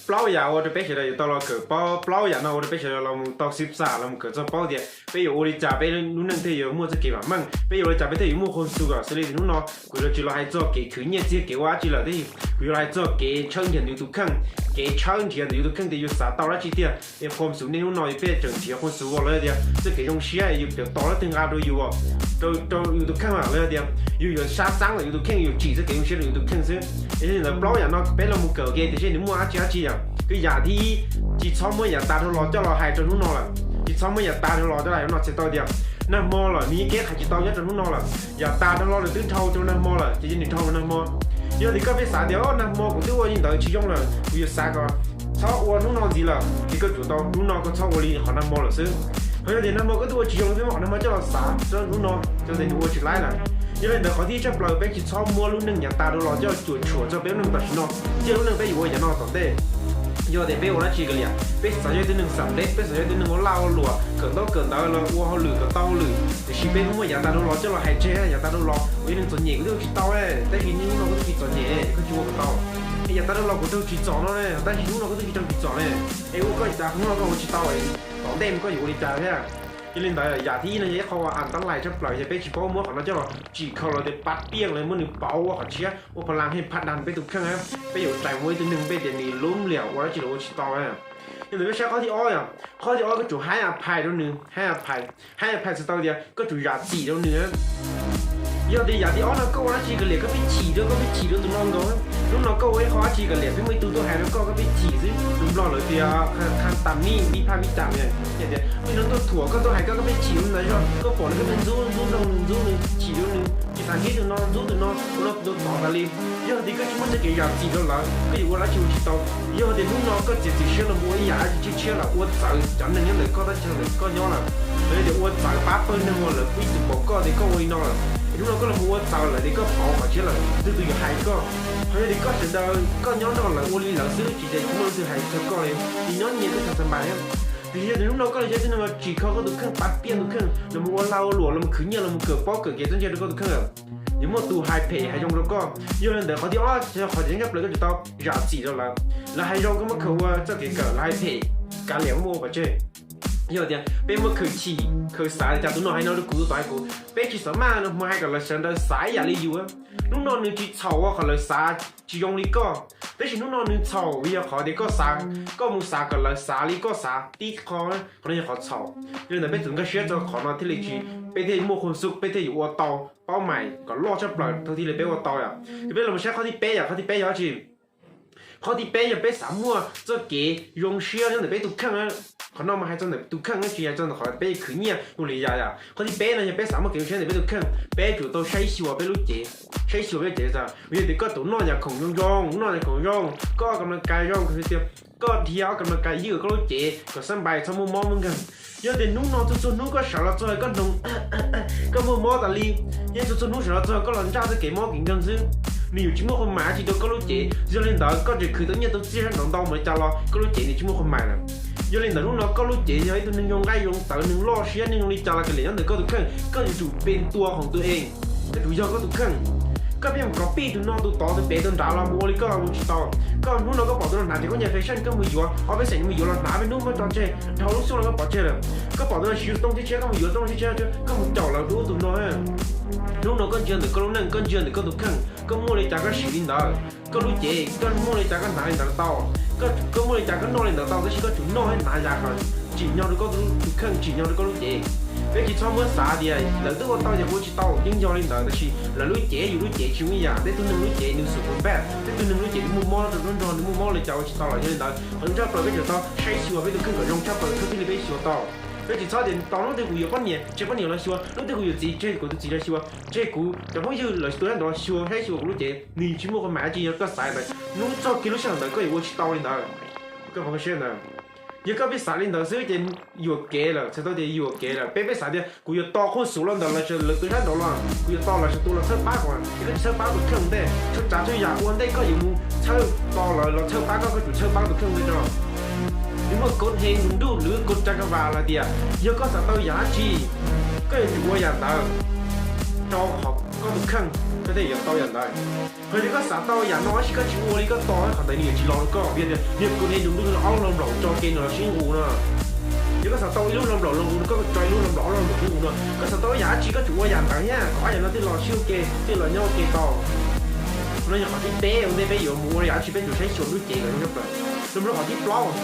Plaub yam ua rau peb sawv daws yuav tau los kawm paub, plaub yam no ua rau peb sawv daws los mus tau xib xam los mus kawm txog paub tias peb yuav ua li cas peb lub neej thiaj yuav muaj txoj kev vam meej, peb yuav ua li cas peb thiaj yuav muaj khuam xus. Xws li hnub no kuv yuav tsis los hais txog kev khwv nyiaj txiag kev ua dab tsi lawm, kuv yuav los hais txog kev tshawb nrhiav ntawm yus tus kheej, kev tshawb nrhiav ntawm yus tus kheej tias yus xav tau dab tsi tiag. Es khuam xus nej hnub no peb tseem nrhiav khuam xus los yog tias txoj kev zoo siab yus pab tos leej twg nqa rau yus, rau yus tus kheej los yog tias yus yuav sab xaab ntawm yus tus kheej, yus tsim txoj kev zoo siab rau yus tus kheej xwb. Es yog li ntawd plaub yam no peb los mus kawm ua ke tiam sis nws muaj dab tsi dab tsi yom. Yam thib ib, tsis txhob muab yav tas dhau los coj los hais rau hnub no lawm. Tsis txhob muab yav tas dhau los coj los hais hnub no, txhais tau tias nag hmo lawm nws yeej keb hais tsis tau nyob rau hnub no lawm. Yav tas dhau los nws twb dhau rau nag hmo lawm ces cia nws dhau rau nag hmo. Yog tias koj pheej xav tias o nag hmo kuv twb ua li ntawd tsis zoo lawm, kuv yuav xav kom txhob ua hnub no ntxiv lawm, ces koj tsum tau hnub no koj txhob ua li qhov nag hmo lawm xwb. Ho yog tias nag hmo koj twb ua tsis zoo, pheej muab qhov nag hmo coj los xav rau hnub no, ces nws ua tsis laib lawm. Yog li ntawd qhov thib tsab plaws peb tsis txhob muab lub neej yav tas dhau los coj cuam tshuam txog peb lub neej tam sim no, thiab lub neej peb yuav ua yav no tom ntej. Yog tias peb ua dab tsi kav liam, peb xav yog ib tug neeg xam leb, peb xav yog ib tug neeg ua laj ua luam, kawm ntaub kawm ntawv los ua hauj lwm kom tau hauj lwm, tiam sis peb muab yav tas dhau los coj los hais tseg, yav tas dhau los ua ib neeg txom nyem kuv twb ua tsis tau, tab sis hnub no koj twb tsis txom nyem koj tsis ua kom tau. Es yav tas dhau los kuv raug tsis txom no ne, tab sis hnub no koj twb tsis raug tsis txom ne. Es ua koj cas hnub no koj ua tsis tau, tom ntej mas koj yuav ua li cas thiab? Yog li ntawd yam thib ib no yog ib qho uas as tab lais tsab plaws, yog peb tsis paub muab qhov no coj los tsim kho los tias pab piaj los muab nws pauv ua qhov tshiab, ua pha las phem phaj dag peb tus kheej, peb yuav rais mus ua ib tug neeg peb tias nws lub liam ua dab tsi los ua tsis tau. Yog ntawd peb saib qhov thib ob yom, qhov thib ob koj tsum hais a phais rau nws, hais a phais, hais a phais txhais tau tias koj tsum zam txim rau nws. Yog tias yam thib ob no koj ua dab tsi kav liam koj pheej chim rau, koj pheej chim rau tus no nkaus. Hnub no koj ua ib qho dab tsi kav liam pheej muaj ib tug tuaj hais rau koj, koj pheej chim xwb. Tus Nplog lawv tias khan tam ni, mi pha mi tam, yog tias muaj ib hnub tuaj thuam koj, tuaj hais koj, koj pheej chim rau ntawd zog, koj pom nws koj pheej ntxub ntxub nroo ntxub nws, chim rau nws, tsis tas ntxub tus no ntxub tus no, ua no tus no tod tas li. Yog tias koj tsis muaj txoj kev zam txim rau lawv, koj yuav ua dab tsi ua tsis tau. Yog tias hnub no koj txiav txim siab los ua ib yam dab tsi tshiab tshiab lawm, ua txawv cov neeg nyob ntawm koj thaj chaw ntawm koj nyob lawm, los yog tias ua txawv pab pawg neeg uas lawv ib txwm pom koj tias koj ua li no lawm, hnub no koj los ua txawv lawm tias koj pauv qhov tshiab lawm, leej twg yuav hais koj? Ho yog tias koj sawv daws koj nyob nrog lawv ua li lawv xwb, tsis tas tsis muaj leej twg hais txog koj li, nws nyob nyias twb txog txog npas thiab. Tiam sis yog tias hnub no koj los yog ib tug neeg uas tsim kho koj tus kheej, pab piaj tus kheej, los mus ua lag ua luam, los mus khwv nyiaj, los mus kawm paub kawm kev txawj ntse rau koj tus kheej lawm, yuav muaj tus hais phem hais zoo rau koj. Yog li ntawd qhov thib ob, qhov tseem ceeb tshaj plaws koj tsum tau zam txim rau lawv. Lawv hais zoo koj muab khaws ua txoj kev kawm, lawv hais phem kav liam muab ua pov tseg. Yog tias peb muab khaws chim khaws xav li cas tus no hais no rau kuv, tus tod hais kuv, peb tsis xav maj los mus hais kom lawv sawv daws xav ib yam li yus. Hnub no nws tsis txhaum ua qhov lawv xav tsis zoo li koj, tab sis hnub no nws txhaum vim yog qhov tias koj xav, koj mus xav kom lawv xav li koj xav tib qho, qhov no yog qhov txhaum. Yog li ntawd peb txwm nkag siab txog qhov no thiaj li tsis, peb thiaj muaj khuam xub, peb thiaj yuav ua tau paub mais kom loj tshaj plaws thaum thiaj li peb ua tau yom. Ces peb los saib qhov thib peb yom, qhov thib peb yog dab tsi? Qhov thib peb yog peb xav muaj txoj kev zoo siab nyob ntawm peb tus kheej. Qhov no mas hais txog ntawm tus kheej tsis hais txog ntawm qhov peb khwv nyiaj ua li yam yom. Qhov thib peb no yog peb xav muaj kev zoo siab ntawm peb tus kheej, peb tsum tau saib xyuas peb lub cev, saib xyuas peb lub cev txog yog tias koj tus noj yam khoom zoo zoo, noj yam khoom zoo, koj kam no kais zoo, tias koj dhia ob kam no kais ywj koj lub cev kom xab npais txhob muaj mob muaj nkeeg. Yog tias hnub no txhua txhua hnub koj sawv los txog koj hnoos, koj muaj mob tas li, yeej txhua txhua hnub sawv los txog koj los ntsaj txoj kev mob kev nkeeg xwb, nws yuav tsis muaj qhov mais dab tsi rau koj lub cev. Yog li ntawd koj tseem khwv tau nyiaj tau txiaj sab nraud ntau npaum li cas los koj lub cev nws tsis muaj qhov mais lawm. Yog li ntawd hnub no koj lub cev yog ib tug neeg zoo nqaij zoo tawv, neeg loj siab, neeg zoo li cas los kav liam nyob ntawm koj tus kheej, koj yuav tsum pe tua hauv tus ej, koj tsum yog koj tus kheej. Koj pheej mus kov pij tus no tus tod tus pem tus nrad los mus ua li koj ua tsis tau. Koj hnub no koj pom tus no hnav cov khaub ncaws fashion koj mus yuav, ob peb xees mus yuav los hnav peb hnub muab tso tseg, dhau lub xyoo los koj pov tseg lawm. Koj pom tus no siv xov tooj tshiab tshiab koj mus yuav xov tooj tshiab tshiab, koj mus caum lawv dua tus no. Hnub no koj ntsia ntawm koj lub neej, koj ntsia ntawm koj tus kheej, koj muaj li cas koj siv li ntawd. Koj lub cev koj muaj li cas koj hnav li ntawd tau, koj muaj li cas koj noj li ntawd tau, tab sis koj tsum noj thiab hnav yam kom tsim nyog rau koj tus kheej, tsim nyog rau koj lub cev. Peb tsis txhob muab xav tias lawv twb ua tau ces kuv ua tsis tau, yeej yog li ntawd tab sis lawv lub cev yus lub cev tsis muaj ib yam, tej tug neeg lub cev nws xus mus npaj, tej tug neeg lub cev nws muaj mob rau nruab nrog, nws muaj mob li cas ua tsis tau los. Yog li ntawd qhov tshaj plaws peb tsum tau saib xyuas peb tus kheej kom zoo tshaj plaws thiaj li peb xyuas tau. Peb tsis txhob tias tos hnub twg kuv yuav poj niam tseg poj niam los xyuas, hnub twg kuv yuav txiv tseg kuv tus txiv los xyuas, tseg kuv cov phooj ywg los tus sab nraud los xyuas, saib xyuas kuv lub cev nws tsis muaj qhov mais dab tsi. Yog koj xav ntawd, hnub txog kiag lub sij hawm ntawd koj yuav ua tsis tau li ntawd. Koj pom koj siab ntawd. Yog koj pheej xav li ntawd xwb ces yuam kev lawm, txhais tau tias yuam kev lawm. Peb pheej xav tias kuv yuav tos khuam xus los ntawm lawv tus sab nraud los, kuv yuav tos lawv tus los txhawb pab kuv, es koj tsis txhawb pab tus kheej ntej. Txhua tsav txhua yam ua ntej koj yuav mus txhawb tos lawv los txhawb pab koj, koj tsum txhawb pab tus kheej ntej tso. Nws muaj kod heev nruj lwv kod tsa ka vas lawm tias yog koj xav tau yam dab tsi, koj yuav tsum ua yam ntawd rau qhov koj tus kheej. Koj thiaj yuav tau yam ntawd. Hos yog koj xav tau yam no tab sis koj tsis ua li koj tos, qhov ntawd nws yuav tsis los rau koj, vim tias nws kuv ne nws lub hlob nploos tso ke nws los sib nqus no. Yog koj xav tau ib lub hlob nploos hlob nqus no, koj tso ib lub hlob nploos ob hlob nploos sib nqus no, koj xav tau ib yam dab tsi koj tsum ua yam ntawd thiab kom ob yam no thiaj los sib ua ke, thiaj los nyob ua ke tau. No yog qhov thib peb ua ntej peb yuav mus ua yam dab tsi peb tsum saib xyuas lub cev kom zoo tshaj plaws. Los rau qhov thib plaub.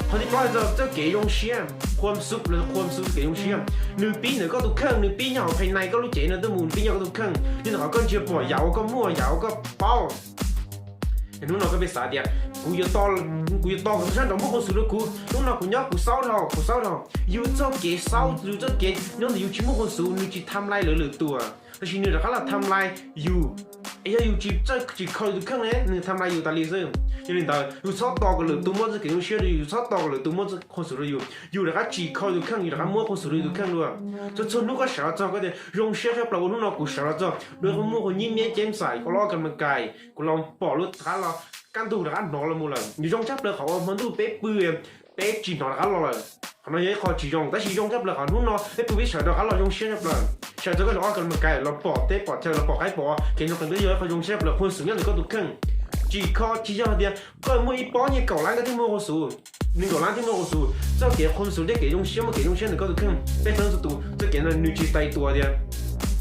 Qhov thib plaub yog txoj kev zoo siab, khuam xub, khuam xub txoj kev zoo siab. Nws pib ntawm koj tus kheej, nws pib nyob hauv phais nais koj lub cev no tuaj mus, nws pib nyob koj tus kheej. Nyob ntawm qhov koj ntsia pom yam uas koj muaj, yam uas koj paub. Hnub no koj pheej xav tias kuv yuav tos, kuv yuav tos kom tus sab nraud muaj khuam xub rau kuv, hnub no kuv nyob kuv xaub dhau, kuv xaub dhau. Yus txoj kev xaub, yus txoj kev nyob ntawm yus tsis muaj khuam xub nws tsis tham lais lawv lwm tus, tab sis nws rov qab los tham lais yus. Es yog yus tsis, tsis kho yus tus kheej ne nws tham lais yus tas li xwb. Yog li ntawd yus txhob tos kom lwm tus muaj txoj kev zoo siab rau yus, yus txhob tos kom lwm tus muaj khuam xub rau yus, yus rov qab tsis kho yus tus kheej, yus rov qab muab khuam xub rau yus tus kheej dua. Txhua txhua hnub koj sawv los txog koj tias zoo siab tshaj plaws uas hnub no kuv sawv los txog dua, kuv muaj khuam nyib miab ceeb xais, kuv los ua kas mas kais, kuv los pom lub rov qab los, kaj ntug rov qab hnov los mus lawm. Nws zoo tshaj plaws qhov uas hmo ntuj peb pw, peb tsis hnov rov qab los lawm. Qhov no yog ib qho tsis zoo, tab sis zoo tshaj plaws qhov hnub no peb pw peb sawv rov qab los zoo siab tshaj plaws. Sawv txog koj los ua kas mas kais, los pom teb pom chaw, los pom qaib pom kev no, qhov ntawd yog ib qho zoo siab tshaj plaws, khuam xub nyob ntawm koj tus kheej. Tsis kho, tsis yog tias koj muaj ib pob nyiaj kaum lab koj thiaj muaj khuam xub, nees nkaum lab thiaj muaj khuam xub. Txoj kev khuam xub thiab kev zoo siab, muaj kev zoo siab ntawm koj tus kheej, peb Hmoob txhua tus txoj kev no nws tsis txhais tua tias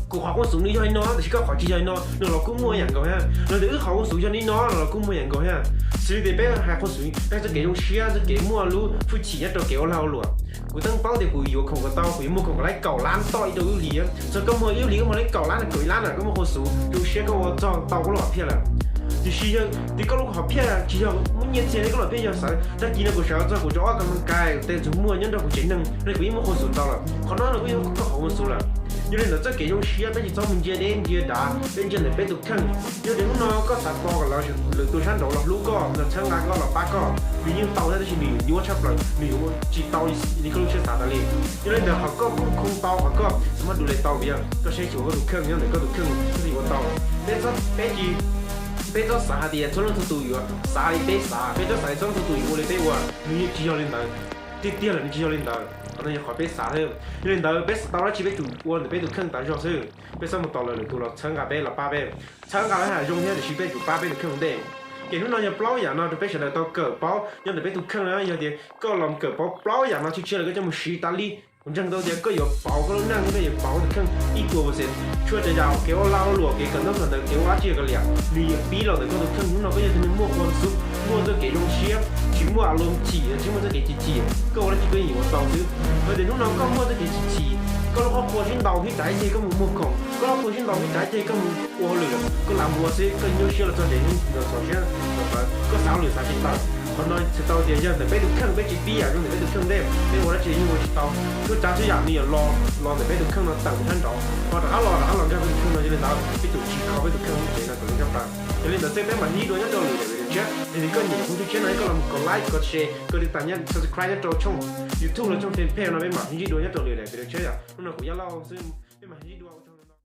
kuv qhov khuam xub nws yog li no tab sis koj qhov tsis yog li no no los kuj muaj yam nkaus thiab, los tias wb qhov khuam xub yog li no no los kuj muaj yam nkaus thiab. Xws li tias peb hais khuam xub, peb txoj kev zoo siab, txoj kev muaj lub hwj chim nyob rau kev ua lag ua luam. Kuv twb paub tias kuv yuav khoom kom tau, kuv yuav muag khoom kom lab kaum lab toj ib rau ib hlis. Txog koj muag ib hlis koj muag lab kaum lab, kaum ib lab na, koj muaj khuam xub, zoo siab koj ua txog tau koj lub hom phiaj lawm. Tiam sis yog tias koj lub hom phiaj tsis yog muaj nyiaj txiag li, koj lub hom phiaj yog xav tag kis no kuv sawv los txog kuv rov ua kas mas kais, tej ntxuag muag nyob nrog kuv tsev neeg no kuv yeej muaj khuam xub tau lawm, qhov no no kuj yog koj qhov khuam xub lawm. Yog li ntawd txoj kev zoo siab peb tsis txhob mus ntsia deb ntsia dav, peb ntsia ntawm peb tus kheej. Yog tias hnub no koj xav tos kom lawv, lwm tus sab nraud los hlub koj, los txhawb nqa koj, los pab koj, nws yeej tau thiab tab sis nws yuav nyuaj tshaj plaws, nws yuav tsis tau li koj lub siab xav tas li. Yog li ntawd qhov koj khoom tau, qhov koj xav muab du le tau, vim yog koj saib xyuas koj tus kheej, nyob ntawm koj tus kheej koj thiaj ua tau. Peb txhob, peb tsis, peb txhob xav hais tias txhua leej txhua tus yuav xav li peb xav, peb txhob xav tias txhua leej txhua tus yuav ua li peb ua, nws yeej tsis yog li ntawd. Tiag tiag lawm nws tsis yog li ntawd. Qhov no yog qhov peb xav xwb. Yog li ntawd peb xav tau dab tsi peb tsum ua ntawm peb tus kheej tas zog xwb. Peb txhob mus tos lawv lwm tus los txhawb nqa peb, los pab peb. Txhawb nqa lawv haj zoo thiab, tiam sis peb tsum pab peb tus kheej ua ntej. Ces hnub no yog plaub yam no rau peb sawv daws tau kawm paub nyob ntawm peb tus kheej na. Yog tias koj los kawm paub plaub yam no tshiab tshiab lawm koj coj mus siv tas li, kuv ntseeg tau tias koj yuav pauv koj lub neej, koj yuav pauv tus kheej ib puas percent. Txhua tsav yam, kev ua lag ua luam, kev kawm ntaub kawm ntawv, kev ua dab tsi kawg li, nws yuav pib los ntawm koj tus kheej. Hnub no koj yog tus neeg muaj khuam xub, muaj txoj kev zoo siab, tsis muaj a lom chim, tsis muaj txoj kev chim chim, koj ua dab tsi koj yeej yuav ua tau xwb. Yog tias hnub no koj muaj txoj kev chim chim, koj lub qhov qhua sib ntaus pib tsav ceg koj mus muag khoom, koj lub qhua sib ntaus pib tsav ceg koj mus ua hauj lwm lawm, koj lam mus ua xwb, koj nyuaj siab los txog tsev neeg los txaus siab los tawv, koj xav hauj lwm xav tsis tawm. Qhov no txhais tau tias yog ntawm peb tus kheej, peb tsis pib yam zoo ntawm peb tus kheej ntej, peb ua dab tsi yeej ua tsis tau. Txhua tsav txhua yam nws yuav los, los ntawm peb tus kheej no tawm mus sab nraud, ho rov qab los, rov qab los nkag peb tus kheej no. Yog li ntawd peb tsum tsis kho peb tus kheej lub cev no kom zoo tshaj plaws. Yog li ntawd txij peb mam sib ntsib dua nyob rau lwm daim video tshiab. Yog tias koj nyiam kuv tus channel no koj los mus kom like, kom share, kom tiv tam, subscribe nyob rau tshooj YouTube los tshooj fanpage no, peb mam sib ntsib dua nyob rau lwm daim video tshiab. Yog hnub no kuv Yaj Lauj xwb, peb mam sib ntsib